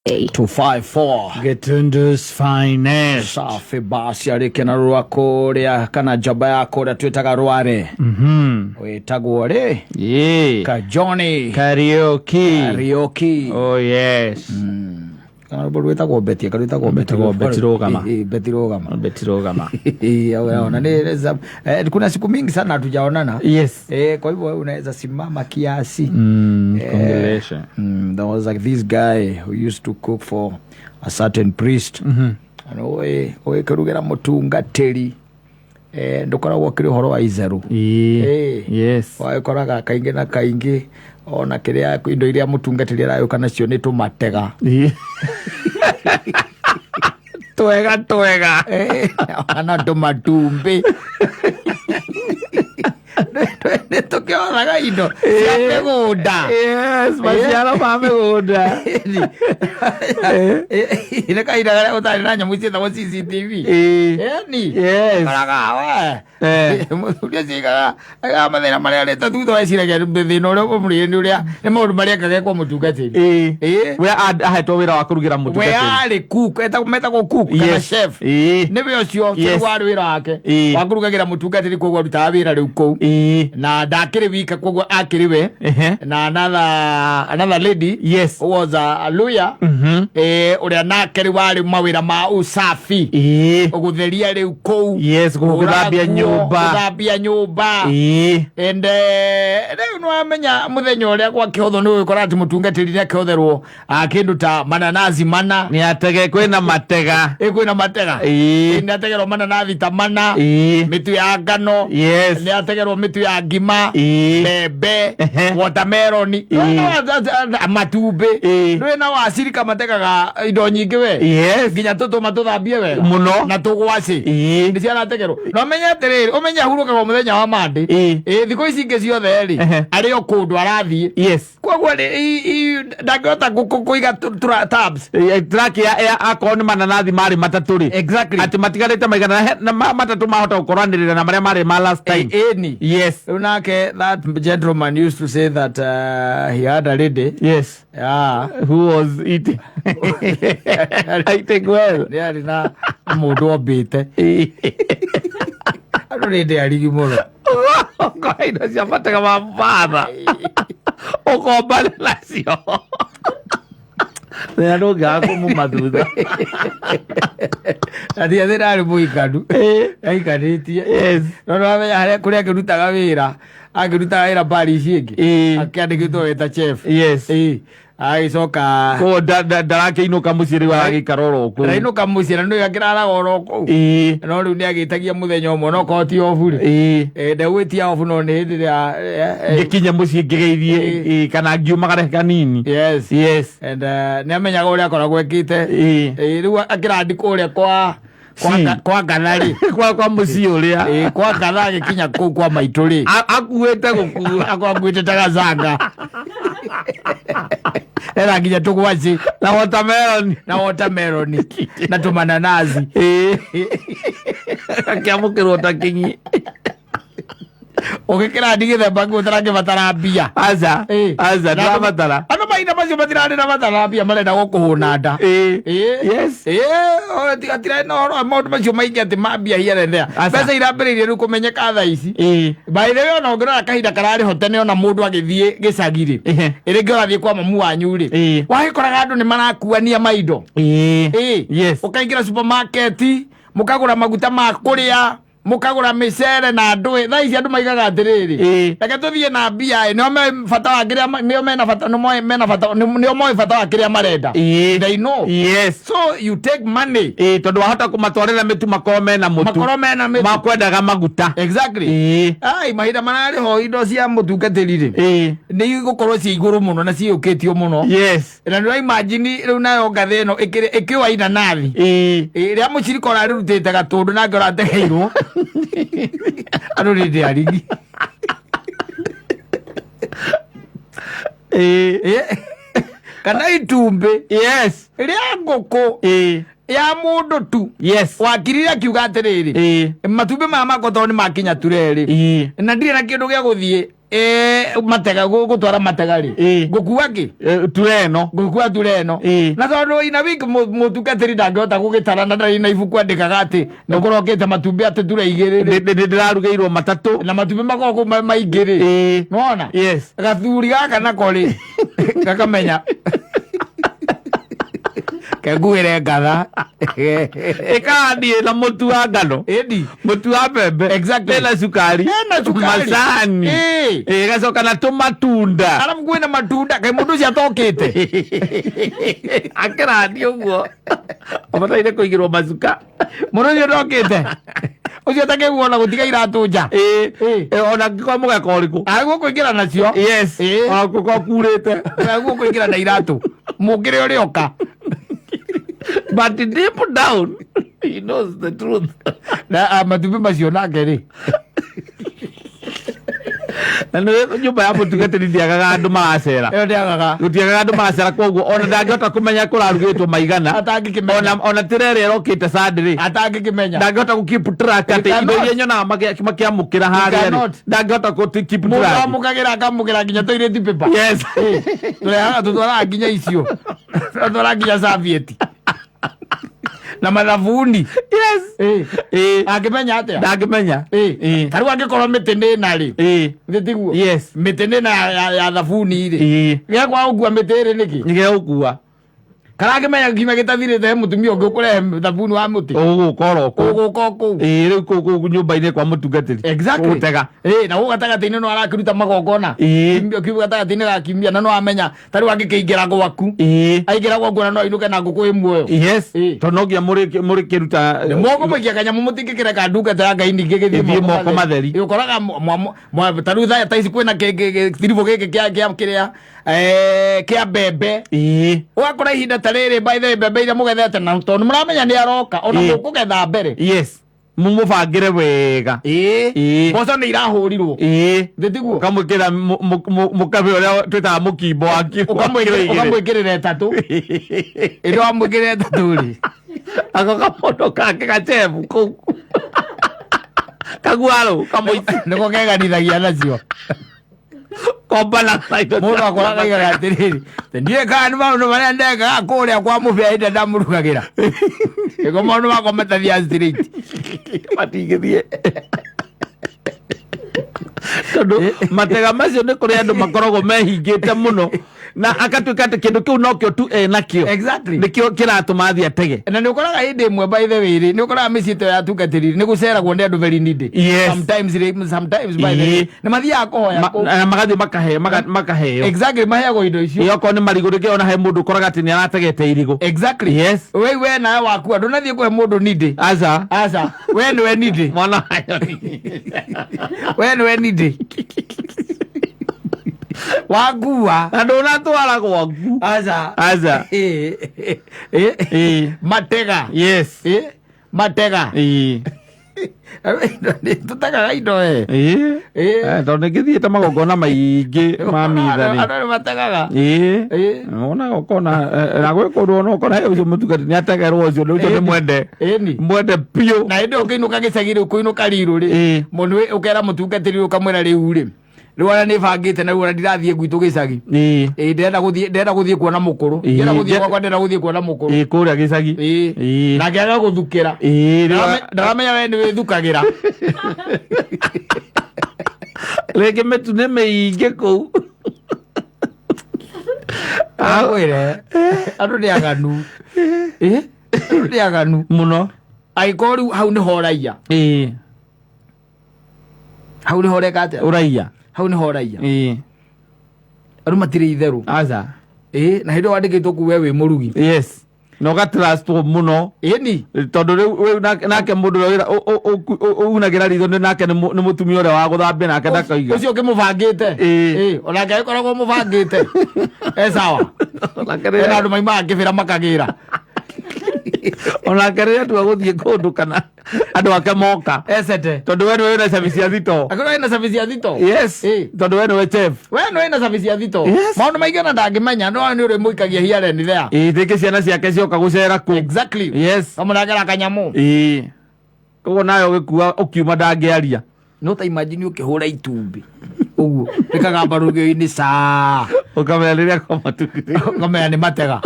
254. Gitundu's finest. Safi basi, arĩkia na rũa kũrĩa kana njamba ya kũrĩa twĩtaga rware wĩtagwo rĩ Yeah. ka Johnny Karaoke. Karaoke. Oh yes. Kana rwĩmbo rwĩtagwo Betty, karwĩtagwo Betty. Rwĩtagwo Betty Rũgama. Betty Rũgama. Betty Rũgama. Ona kuna siku mingi sana hatujaonana. Yes. Kwa hivyo unaweza simama kiasi. Congratulations. There was like this guy who used to cook for a certain priest. And oe kũrugĩra mũtungatĩri, ndũkoragwo ũkĩrĩ ũhoro wa itheru. Yeah. Yes. Wagĩkoraga kaingĩ na kaingĩ ona kĩrĩa indo iria mũtungatĩri aragĩũka nacio nĩ tũmatega. Yeah. Twega twega. Ana tũmatumbĩ nĩ tũkĩonaga indo cia mĩgũnda. Yes, maciaro ma mĩgũnda. Nĩ kahinda karĩa gũtarĩ na nyamũ ciĩtagwo CCTV. Ĩni. Koraga we mũthuri ũcio aigaga aigaga mathĩna marĩa areta thutha weciragia thĩna ũrĩa ũmũrĩire nĩ ũrĩa nĩ maũndũ marĩa ekaga kwa mũtungatĩri. We ahetwo wĩra wa kũrugĩra We mũtungatĩri. arĩ cook, metagwo cook kana chef. Nĩwe ũcio warĩ wĩra wake wa kũrugagĩra mũtungatĩri, koguo arutaga wĩra rĩu kũu na ndakĩrĩ wika, koguo akĩrĩ we na another lady who was a lawyer, ũrĩa nake rĩu warĩ mawĩra ma usafi, gũtheria rĩu kũu. Yes, gũthambia kũhũra nguo, nyũmba. Gũthambia nyũmba. And rĩu nĩwamenya mũthenya ũrĩa gwakĩhothwo nĩ ũgĩkora atĩ mũtungatĩri nĩ akĩhotherwo kĩndũ ta mananathi mana. Nĩ atege kwĩna matega. Ĩ, kwĩna matega. Nĩ ategerwo mananathi ta mana, mĩtu ya ngano, nĩ ategerwo mĩtu ya ngima, mbembe, watermelon, matumbĩ. Ndũĩ na wacirika mategaga indo nyingĩ we. Nginya tũtũma tũthambie wega Mũno. na tũgwacĩ nĩ ciarategerwo. Na ũmenye atĩrĩrĩ, ũmenye ahurũkaga mũthenya wa Monday. Ĩ, thikũ ici ingĩ ciothe rĩ, arĩ o kũndũ arathiĩ, koguo ndangĩhota kũiga tabs. Track ya akorwo nĩ mananathi marĩ matatũ rĩ, atĩ matigarĩte maigana na matatũ mahota gũkorwanĩrĩra na marĩa marĩ ma last time. Ĩni. Rĩu nake that gentleman used to say that he had a lady, yeah, who was eating, eating well. Nĩ arĩ na mũndũ ombĩte andũ nĩ ndĩ arigi mũno. Ũkoya indo cia matega ma batha ũkombane nacio thĩna ndũngĩaga kũmuma thutha. Na ti atĩ ndarĩ mũikanu, aikanĩtie, no nĩwamenya harĩa kũrĩa akĩrutaga wĩra, akĩrutaga wĩra parish ĩngĩ, akĩandĩkĩtwo wĩ ta chef. Agĩcoka Koguo ndarakĩinũka mũciĩ, rĩu aragĩikara oro kũu. Ndainũka mũciĩ na nĩwe akĩraraga oro kũu. No rĩu nĩ agĩtagia mũthenya ũmwe no korwo ti off rĩ, ndegwĩtia off, no nĩ hĩndĩ ĩrĩa Ngĩkinye mũciĩ ngĩgeithie, kana ngiumagare kanini. Yes. And nĩ amenyaga ũrĩa akoragwo ekĩte. Rĩu akĩrandi kũrĩa kwa kwa ngatha rĩ, kwa mũciĩ ũrĩa. Kwa ngatha agĩkinya kũu kwa maitũ rĩ, akuĩte gũkua. Akorwo akuĩte ta gacanga ena nginya tũgwacĩ na watermelon. Na watermelon na tũmananazi. Akĩamũkĩrwo ta kinyi. Ũgĩkĩrandi gĩthemba kĩu ũtarakĩbatara mbia. Aca. Aca, ndĩrabatara. Andũ mahinda macio matirarĩ na batara mbia, marenda gũkũhũna nda. Tigatirarĩ na ũhoro wa maũndũ macio maingĩ atĩ ma mbia here and there. Aca. Mbeca irambĩrĩirie rĩu kũmenyeka thaa ici. By the way, ona ũngĩrora kahinda kararĩ ho tene, ona mũndũ agĩthiĩ gĩcagi rĩ, ĩrĩngĩ ũrathiĩ kwa mamu wanyu rĩ, wagĩkoraga andũ nĩ marakuania maindo. Ũkaingĩra supermarket, mũkagũra maguta ma kũrĩa, mũkagũra mĩcere na ndũĩ. Thaa ici andũ maigaga atĩrĩrĩ, reke tũthiĩ na mbia ĩ, nĩo me bata wa kĩrĩa nĩo mena bata, nĩo moĩ mena bata, nĩo moĩ bata wa kĩrĩa marenda. They know. So you take money. Tondũ wahota kũmatwarĩra mĩtu makorwo mena mũtu. Makorwo mena mĩtu. Makwendaga maguta. Exactly. Ai, mahinda mararĩ ho indo cia mũtungatĩri rĩ, nĩ igũkorwo ciĩ igũrũ mũno na ciĩũkĩtio mũno. Na nĩ imagine rĩu nayo ngathĩ ĩno ĩkĩũa inanathi ĩrĩa mũcirika ũrarĩrutĩte gatũndũ nake ũrategeirwo, andũ nĩ ndĩ arigi. Kana itumbĩ Yes. rĩa ngũkũ ya mũndũ tu wakirire akiuga atĩrĩrĩ, matumbĩ maya makwa tondũ nĩ makinya turerĩ na ndirĩ na kĩndũ gĩa gũthiĩ matega gũtwara matega rĩ, ngũkua kĩ? Ture ĩno. Ngũkua ture ĩno. Na tondũ ina wiki mũtungatĩri ndangĩhota gũgĩtara na ndarĩ na ibuku andĩkaga atĩ nĩ kũrokĩte matumbĩ atĩ ture igĩrĩ rĩ. Ndĩrarugĩirwo matatũ. Na matumbĩ makoragwo maingĩ rĩ. Nĩwona? Yes. Gathuri gaka nako rĩ, gakamenya kenguĩre ngatha. Ĩkarathiĩ na mũtu wa ngano, ĩndi mũtu wa mbembe. Ĩna cukari. Ĩna cukari. Macani. Ĩgacoka na tũmatunda. Arabu kwĩna matunda, kaĩ mũndũ ũcio atokĩte? Akĩrathiĩ ũguo abataire kũigĩrwo macuka. Mũndũ ũcio ndokĩte, ũcio atakĩguo na gũtiga iratũ nja. Ona angĩkorwo mũgeka ũrĩkũ. Aguo kũingĩra nacio. Ona kũkorwo kurĩte. Aguo kũingĩra na iratũ mũngĩrĩ ũrĩoka. But deep down he knows the truth. Na matumbĩ macio nake rĩ. Na nĩ nyũmba ya mũtungatĩri ndĩagaga andũ maracera. Ĩyo ndĩagaga. Gũtiagaga andũ maracera, koguo ona ndangĩhota kũmenya kũrarugĩtwo maigana. Atangĩkĩmenya. Ona tĩra ĩrĩa ĩrokĩte Sunday rĩ, Atangĩkĩmenya. Ndangĩhota gũ keep track atĩ He indo cannot. iria nyonaga makĩamũkĩra harĩa rĩ, cannot. Ndangĩhota gũ keep Mũndũ track. amũkagĩra, akamũkĩra nginya toilet paper. Tũrehaga, tũtwaraga nginya icio, tũtwaraga nginya serviette na mathabuni. Angĩmenya atĩa? Ndangĩmenya. Ta rĩu angĩkorwo mĩtĩ nĩ ĩna rĩ, thĩ tiguo? Yes. Mĩtĩ nĩ ĩna ya thabuni rĩ, gĩakwa gũkua mĩtĩ ĩrĩ nĩkĩ? Nĩ gĩgũkua. Kana angĩmenya kiumia gĩtathirĩte he mũtumia ũngĩ ũkũrehe thabuni wa mũtĩ. Ũgũka oro kũu. Ũgũka o kũu. Rĩu kũu nyũmba-inĩ kwa mũtungatĩri. Gũtega. Na gũkũ gatagatĩ-inĩ no arakĩruta magongona. Kiumia gatagatĩ-inĩ ga kiumia, na no amenya ta rĩu angĩkĩingĩra gwaku, aingĩra gwaku na no ainũke na ngũkũ ĩ muoyo. Tondũ no nginya mũrĩkĩruta. Mũkũmũikia kanyamũ, mũtingĩkĩreka ndungata ya Ngai ningĩ gĩthiĩ Ĩthiĩ moko matheri. Ũkoraga ta rĩu ta ici kwĩna gĩtiribũ gĩkĩ kĩa kĩrĩa kĩa mbembe. Ũgakora ihinda ta rĩrĩ, by the way, mbembe iria mũgethete, na tondũ mũramenya nĩ aroka ona mũkũgetha mbere. Yes, mumũbangĩre wega. Mboco nĩ irahũrirwo. Thĩ tiguo? Ũkamwĩkĩra mũkabe ũrĩa twĩtaga mũkimbo wa kiro 2. Ũkamwĩkĩrĩra ĩtatũ. Ĩndĩ wamwĩkĩrĩra ĩtatũ rĩ, Ako kamondo kake gacebu kũu kaguarũ kamũici. Nĩko keganithagia nacio. Kombana na indo. Mũndũ akoraga aigaga atĩrĩrĩ, ndiĩ kana nĩ maũndũ marĩa ndekaga kũrĩa kwa mũbĩa hĩndĩ ndamũrugagĩra, nĩko maũndũ makwa matathiaga straight. Matingĩthiĩ tondũ matega macio nĩ kũrĩ andũ makoragwo mehingĩte mũno na akatuĩka atĩ kĩndũ kĩu nokĩo tu enakĩo. Nĩkĩo kĩratũma athiĩ atege. Na nĩ ũkoraga hĩndĩ ĩmwe, by the way rĩ, nĩ ũkoraga mĩciĩ ta ya atungatĩri nĩ gũceragwo nĩ andũ very needy. Sometimes rĩ, sometimes, by the way, nĩ mathiaga kũhoya kũu. Na magathiĩ makaheo. Exactly, maheagwo indo icio. Okorwo nĩ marigũ rĩngĩ, ona he mũndũ ũkoraga atĩ nĩ arategete irigũ. We nawe wakua ndũnathiĩ kũhe mũndũ needy. Aca. Aca, we nĩwe needy. Mwana wa nyoni. We nĩwe needy wakua. Na ndũnatwara gwaku. Aca. Aca. Matega. Matega. Tũtegaga indo we. Tondũ nĩ ngĩthiĩte magongona maingĩ ma mitha rĩ. Andũ nĩ mategaga. Wonaga ũkona na gwĩ kũndũ ona ũkona he ũcio mũtungati nĩ ategerwo, ũcio nĩ ũcio nĩ mwende. Mwende biũ. Na hĩndĩ ĩyo ũkĩinũka gĩcagi rĩ, ũkũinũka rirũ rĩ, mũndũ ũkera mũtungatĩri, ũkamwĩra rĩu rĩ, rĩu ona nĩ bangĩte na rĩu ona ndirathiĩ gwitũ gĩcagi. Ndĩrenda gũthiĩ kuona mũkũrũ. Ndĩrenda gũthiĩ gwakwa, ndĩrenda gũthiĩ kuona mũkũrũ. Kũrĩa gĩcagi. Nake agagũthukĩra. Ndaramenya we nĩ wĩthukagĩra. Rĩngĩ mĩtu nĩ mĩingĩ kũu. Akwĩre andũ nĩ aganu. Andũ nĩ aganu. Mũno. Angĩkorwo rĩu hau nĩho ũraiya, hau nĩho ũreka atĩa? Ũraiya. Hau nĩho ũraiya. Andũ matirĩ itherũ. Aca. Na hĩndĩ ĩyo wandĩkĩtwo kuu we wĩ mũrugi. Yes, na ũgatrustwo mũno. Tondũ rĩu nake mũndũ ũrĩa unagĩra ritho nĩ nake nĩ mũtumia ũrĩa wa gũthambia nake ndakaiga. Ũcio ũkĩmũbangĩte. Onake agĩkoragwo mũbangĩte e sawa. Nake Ena andũ maimaga kĩbĩra makagĩra. Onake rĩrĩa tua gũthiĩ kũndũ kana andũ ake moka, Esete. Tondũ we nĩwe wĩna service ya thito. Akorwo ena service ya thito. Yes. Tondũ we nĩwe chef. We nĩwe ena service ya thito. Yes. Maũndũ maingĩ ona ndangĩmenya, no nĩ ũrĩmũikagia here and there. Ĩĩ, rĩngĩ ciana ciake cioka gũcera kũ. Exactly. Kamũnengera kanyamũ. Ĩĩ, koguo nawe ũgĩkua ũkiuma ndangĩaria. No ta imagine ũkĩhũra itumbĩ ũguo rĩkagamba rũgĩo-inĩ caa. Ũkamenya rĩrĩa kwa matumbĩ. Ũkamenya nĩ matega.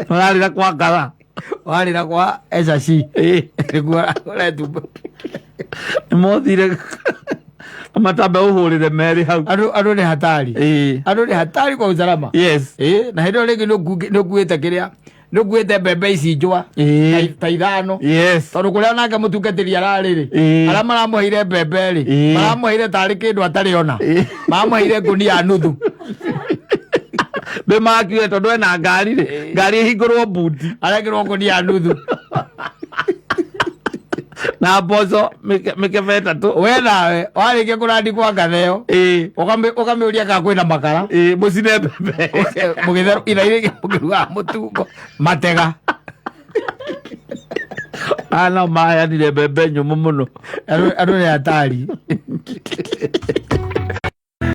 Mararĩra kwa ngatha. Warĩra kwa ecaci. Nĩguo ũra itumbĩ. Nĩmothire matambe ũhũrĩre merĩ hau. Andũ nĩ hatari. Andũ nĩ hatari kwa usalama. Ĩĩ, na hĩndĩ ĩyo rĩngĩ nĩ ũkuĩte kĩrĩa, nĩ ũkuĩte mbembe ici njũa ta ithano. Tondũ kũrĩa nake mũtungatĩri ararĩ rĩ, arĩa maramũheire mbembe rĩ, maramũheire tarĩ kĩndũ atarĩ ona. Maramũheire ngũnia nuthu. Ndĩmakiure tondũ ena ngari rĩ, ngari ĩhingũrwo buti. Arekĩrwo ngũnia nuthu. Na mboco mĩkebe 3. We nawe warĩkia kũrandi kwa ngatheo, ũkamĩũria kana kwĩna makara. Ĩĩ, mũcine mbembe. Mũgĩtherũ ira irĩ mũkĩrugaga mũtungo matega. Aya nao maheanire mbembe nyũmũ mũno. Andũ nĩ hatari.